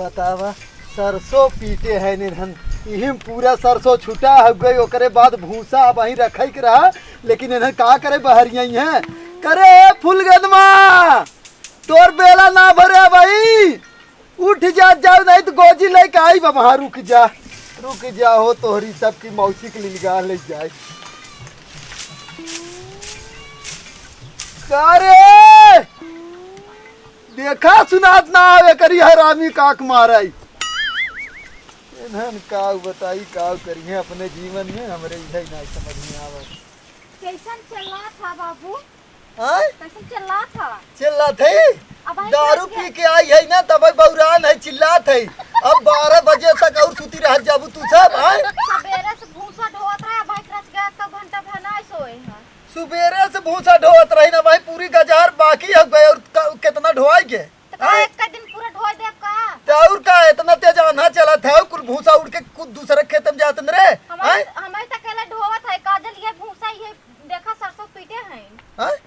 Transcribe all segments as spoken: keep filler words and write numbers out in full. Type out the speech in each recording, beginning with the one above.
बतावा, सरसों पीटे है निधन, इहिम पूरा सरसों छुटा हो गई, ओकरे बाद भूसा अब वहीं रखे के रहा, लेकिन इन्हें का करे, बहरिया ही है। करे फुलगनमा, तोर बेला ना भरे भाई, उठ जा, जाओ, नहीं तो गोजी लेके आई बा वहाँ। रुक जा, रुक जा हो, तोहरी सबकी मौसी के लिलगा ले जाए। का रे? देखा सुनात ना आवे करी हरामी काक माराई। इन्हन का बताई, का करिहे अपने जीवन में, हमरे इहे ना समझ में आवे। कैसन चिल्लात हा बाबू? आय? कैसन चिल्लात हा? चिल्लात है? अब आई दारू कैसे? पी के आई है ना, तब बौरान है, चिल्लात है। अब बारह बजे तक और सूती रह जाबू तू सब, आय? सबेरे से भूसा ढोवत रहे, अब एकरा से एक घंटा भर ना सोए है। सुबेरे से भूसा ढोवत रही ना भाई, पूरी गजार बाकी हो गए और क-, कितना ढोआई के? तो का आय? एक का दिन पूरा ढोए देब का? तो और का, इतना तेज आन्हा चलत है, कुल भूसा उड़ के कुछ दूसरे खेत में जात न रे। हमारे, आय? हमारे तो अकेले ढोवत है, काजल ये भूसा ये देखा सरसों पीटे हैं। आय?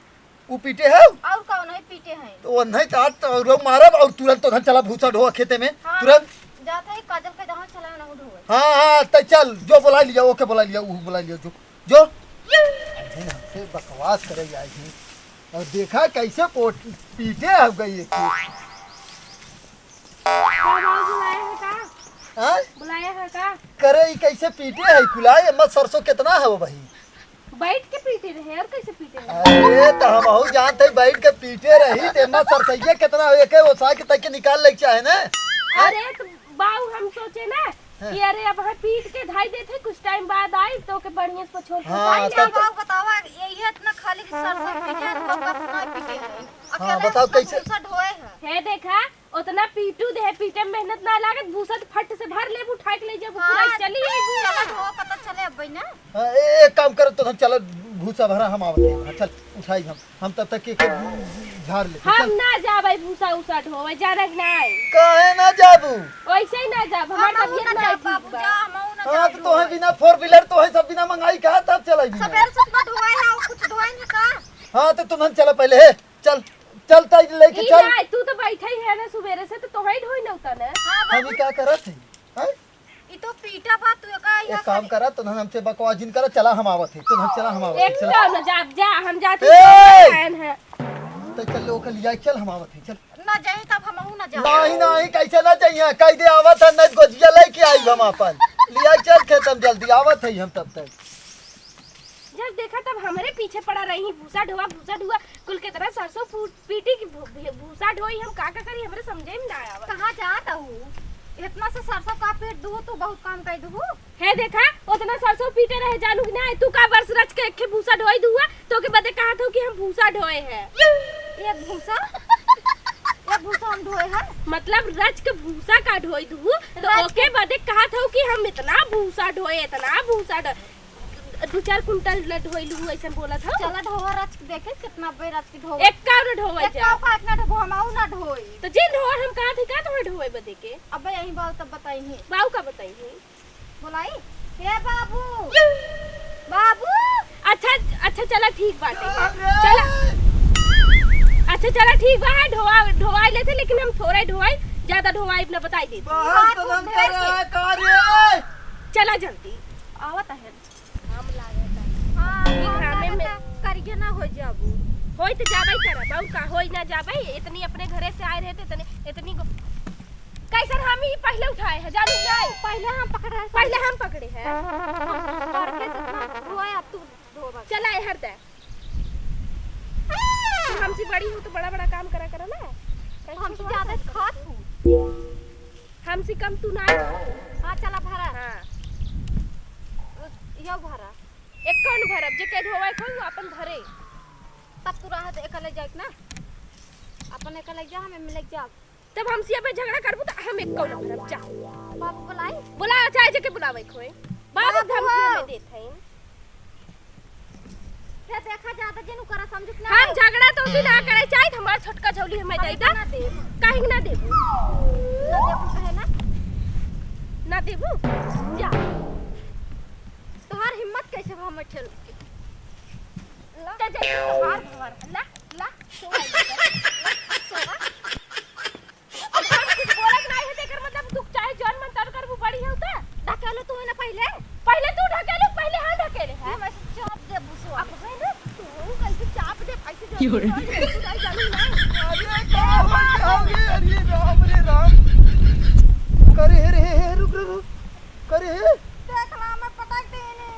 उ पीटे है? और का नहीं पीटे हैं। तो वो नहीं तो आज तो लोग मारब और तुरंत तो धन चला भूसा ढोआ खेते में, हाँ, तुरंत। जाते ही काजल के जहाँ चला ना ढोए। हाँ, हाँ, तो चल, जो बुला लिया, ओके बुला लिया, वो बुला लिया, जो। जो? अरे, हमसे बकवास करे आई है। और देखा कैसे पोट पीटे हो गई है। का बाबू बुलाया है का? हाँ? बुलाया है का? करे ई कैसे पीटे है कुलाए? एमा सरसों कितना है वो भाई? बैठ के पीटे रहे और कैसे पीटे रहे? अरे तो हमहू जानत है बैठ के पीटे रही, तो एमा सरसैया कितना हो, एके ओसा के तक के निकाल ले के चाहे ना? हाँ? अरे तो बाऊ हम सोचे ना हाँ। कि अरे अब हम पीट के धाई देते, कुछ टाइम बाद आई तो के बढ़िया से पछोर हाँ, फुसाई तब जाई। तो बाऊ बतावा, यही इतना खाली कि सरसों पीटे है, तो बाऊ कतना पीटे है। हाँ, अकेले बताओ इतना कैसे? भूसा ढोए है। है देखा, उतना पीटू दे, पीटे में मेहनत ना लागत, भूसा तो फट से भर लेबू, उठा के ले जाबू, पूरा हाँ, चली आईबू। चला ढोआ, पता चले अब ना। हाँ, ए-, एक काम करो तो हम चलो भूसा भरा हम आवत है। हाँ, चल उठाई हम। हम तब तक के, के झाड़ लेते, हम चल। ना जाबै भूसा उसा ढोवे, जानक ना आई। काहे ना जाबू? वैसे ही ना जाब, हमार हमहू तबियत ना ना जाब, ठीक बाबू, बा। जा, हमहू ना हाँ, जाब तो तोहे ढोवे। बिना four wheeler तोहे सब बिना मंगाई का, तब चलाई बिना। सबेरे से इतना ढोए है, और कुछ ढोए नहीं का? हाँ, तो तुम हम चला पहले, हे, चल, चल, ताई लेके ई चल। ना, तू तो बैठा ही है ना सुबेरे से, तो तोहे ही ढोई ना उतना। हाँ, हम बाबू। ई का करत है? हैं? ई तो पीटा बा, तू एका एक यहाँ काम खाली करा, तो हमसे बकवास जिन करा, चला हम आवत है, तो हम चला हम आवत है, एक चला। काम ना, जा, जा, हम जाते ए! हैं, हैं। तो चल, ओके लिया, चल हम आवत है, चल। ना जाई तब हमहू ना जाई। नहीं, नहीं, कैसे ना जाइए, कह दे आवत है, नहीं गोजिया लेके आई हम अपन। लिया चल खेत में जल्दी, आवत है हम तब तक। जब देखा तब हमरे पीछे पड़ा रही, भूसा ढोआ, भूसा ढोआ, कुल के तरह सरसों फूट पीटी की भू-, भू-, भूसा ढोई, हम का का करी, हमरे समझे में ना आवा। कहाँ जात हऊ? इतना से सरसों का पीट दू, तू बहुत काम कर दू। है देखा, उतना सरसों पीटे रहे जानू कि ना, तू का बरस रच के एक भूसा ढोई दुआ, तो के बदे कहा था कि हम भूसा ढोए हैं। एक भूसा? एक भूसा हम ढोए हैं? मतलब रच के भूसा का ढोई दू, तो रच ओके के बदे कहा था कि हम इतना भूसा ढोए, इतना भूसा ढोए। दू चार कुंटल न ढोइलू, ऐसन बोलत हौ। चला ढोवा रच के देखे, कितना बेर रच के ढोवा। एक्का न ढोवे एक्का जा। पाक ना ढोवा, हम आऊ ना ढोई। तो जिन ढोवा हम कहा थी, का तोहे ढोवे बदे के? अबे यही बात तब बताई है। बाऊ का बताई है? बोलाई, "हे बाबू, बाबू।" अच्छा, अच्छा, चला ठीक बाटे। अरे! चला। अच्छा, चला ठीक बा, ढोवा, ढोवाई लेते, लेकिन हम थोड़ा ढोवाई, ज्यादा ढोवाई अपना बताई देते। बाहर बात तो हम उधर करे के। आए, का रे? चला जल्दी। आवत है। घाम लागता। हाँ, ई घाम घामे में लागता, करिए ना हो जाबू। होई त जाबे करब, और का होई ना जाबे, इतनी अपने घरे से आए रहे थे, इतने, इतनी गो-, कैसन हम ही पहले उठाए हैं, जानू नहीं? पहले हम पकड़े हैं। पहले हम पकड़े हैं। हम करके जितना हुआ है, अब तू धोबा। चला, ए, हर दे। तू हमसे बड़ी हो तो बड़ा बड़ा काम करा करा ना। तो हमसे ज्यादा खात हूँ। हमसे कम तू ना है। हाँ, चला भरा। हाँ। यो भरा। एक कौन भरब? जे के ढोवे खोल, वो अपन भरे। तब तू रहा दे, एका ले जाए ना। अपन एका ले जा, हमें मिले जा। तब हमसे अबे झगड़ा करबू, तो हम एक कौन भरब? जा। बाबू बुलाई? बुला, चाहे जे के बुलावे खोए। बाबू बाबू धमकी आओ। हमें देत हैं। क्या देखा जाता जिन ओकरा समझत ना हम है। झगड़ा तो उसी ना करे चाहे, हमारा छोटका झौली हमें हम दे दा। ना देब। काहे ना देबू? ना देबू कहे ना। ना देबू? जा। तोहार हिम्मत कैसे बा हमर ठेल के? ला। जा, जा, तोहार भवर। ला, ला, सोवा इधर। सोवा। अब हम कुछ बोलत नहीं है, तेकर अरे, का हो गया? अरे, अरे, राम रे राम। करे हे रे, हे, हे, रुक, रुक, रुक। करे हे? देख ना, मैं पटक देने।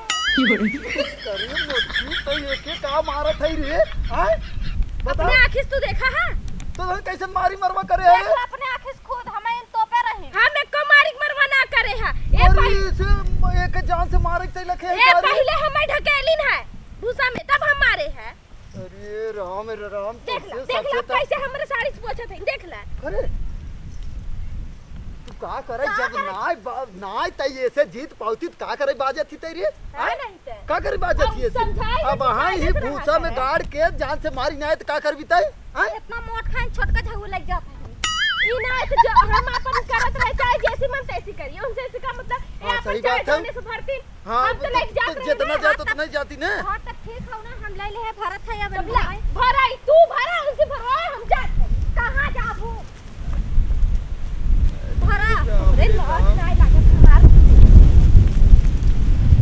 अरे, मोची, तो ये के का मारत है रे? आय? बता। अपने आँखिस तू देखा है? तो कैसे मारी मरवा करे है? देख ला अपने आँखिस खुद, हमें इन तोपे रही। हम एको मारी मरवा ना करे है। ए अरे, पहि- इसे एक जान से मारे के चाहिए लखे ए, है रे। पहिले हमें ढकेलिन है भूसा में, तब हम मारे है। अरे राम रे राम, देख ला, कैसे देख ला, सबसे तो कैसे हमरे साड़ी से पूछत है, देख ला। अरे, तू का करे का जब करे? नाय बा-, नाय तई ऐसे जीत पावती त का करे बाजत ही तई रे? का आय? नहीं ते? का करे बाजत अब ही ऐसे? समझाई अब तो हाँ ही समझाई तो भूसा में रहा है। गाड़ के जान से मारी नाय त का करबी तई? आय? इतना मोट खान छोटका झगू लग जाता है। ई ना तो जो हम अपन करत रहे, चाहे जैसी मन तैसी करिए, उनसे ऐसी का मतलब, ये हाँ, अपन सही चाहे बात है। जौने से भरती हाँ, हम तो तो, लेके जात तो रहे जितना ना। जात उतना ही जाती ना। हाँ, तो ठीक हो ना, हम ले ले है, भरत है या तब बंधु ला, है। भरा, ई तू भरा, उनसे भरवा, हम जात है। कहाँ जाबू? भरा। अरे, अरे, लौट राम। नाय लागत हमार।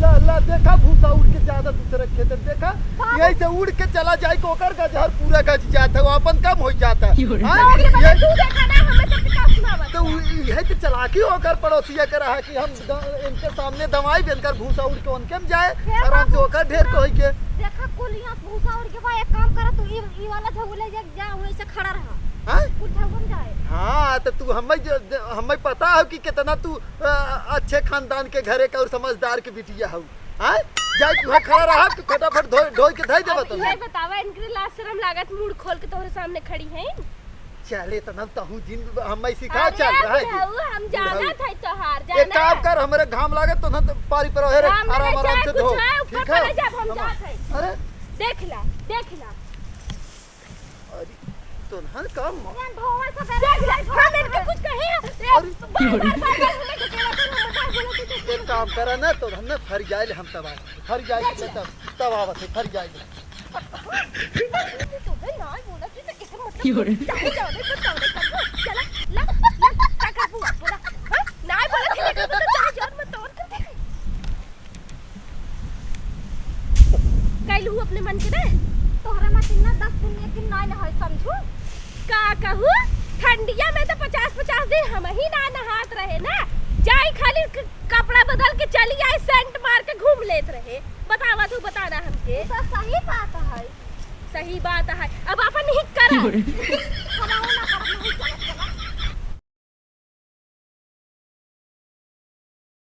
ला, ला, देखा, भूसा उड़ के ज्यादा दूसरे खेत में, देखा, बाबू। यही से उड़ के चला जाए, को ओकर गजहर पूरा गज जाता है, वो अपन कम हो जाता है। हाँ? तो ये बता, ये तू देखा ना, हमें सब का सुनावत तो है। उ-, यही तो चालाकी ओकर पड़ोसिया के रहा कि हम द-, इनके सामने दवाई बेनकर भूसा उड़ के उनके में जाए, हे आराम से बाबू, ओकर ढेर तो होई के। देखा कुल यहाँ भूसा उड़ के बा, एक काम करा तू ई, ई वाला झगुले जा, जा वहीं से खड़ा रहा। हाँ? कुल झगुन जाए। हाँ, तो तू हमें ज-, ज-, हमें पता हो कि कितना तू, अ, अच्छे खानदान के घरे का और समझदार के बिटिया हो। हाँ? जाए तू खड़ा रहा, तू फटाफट धो, धो के धई देबा अब तू। ये बतावा, इनके लाज शरम लागत, मुंह खोल के तोहरे सामने खड़ी है। चले तो ना तहूँ जिन हमें सिखा अरे चल रहा है कि बुढ़ऊ, हम जाना बुढ़ऊ। था तोहार, एक जाना काम है। कर, हमरे घाम लागे तो ना तो पारी पर रहे रे, घाम आराम लगे आराम चाहे से कुछ धो, है, ऊपर ठीक है? पड़े जब हम हम जात है। अरे देख ला, देख ला। अरे तो ना काम यार धोवा से देख ला, हम इनके कुछ कहे हैं। अरे बार, बार, बार, बार हमें ढकेला कर, हम बता बोला तू तो एक काम करा ना, तो हम ना फर जाए ले, हम तब आए, फर जाए ले, तब, तब आवत है, फर जाए ले। तू तो ना बोला, तू तो एकर मतलब की हो रे? चाहे जाओ, नहीं तो जाओ, नहीं तो चला, ला, ला, का करबू आप बोला? हाँ? नाय बोला थी, लेकिन तो चाहे जाओ, मत तो और कर दे। कैलू अपने मन के ना? तोहरा मत ना दस दिन में एक दिन नाय नहाए, समझू? का कहू? ठंडिया में तो पचास पचास दिन हम ही ना नहात रहे ना। जाई खाली क-, कपड़ा बदल के चली आई, सेंट मार के घूम लेत रहे। बतावा तू, बताना हमके। तो सही बात है। सही बात है। अब अपन ही करा। हमारा ना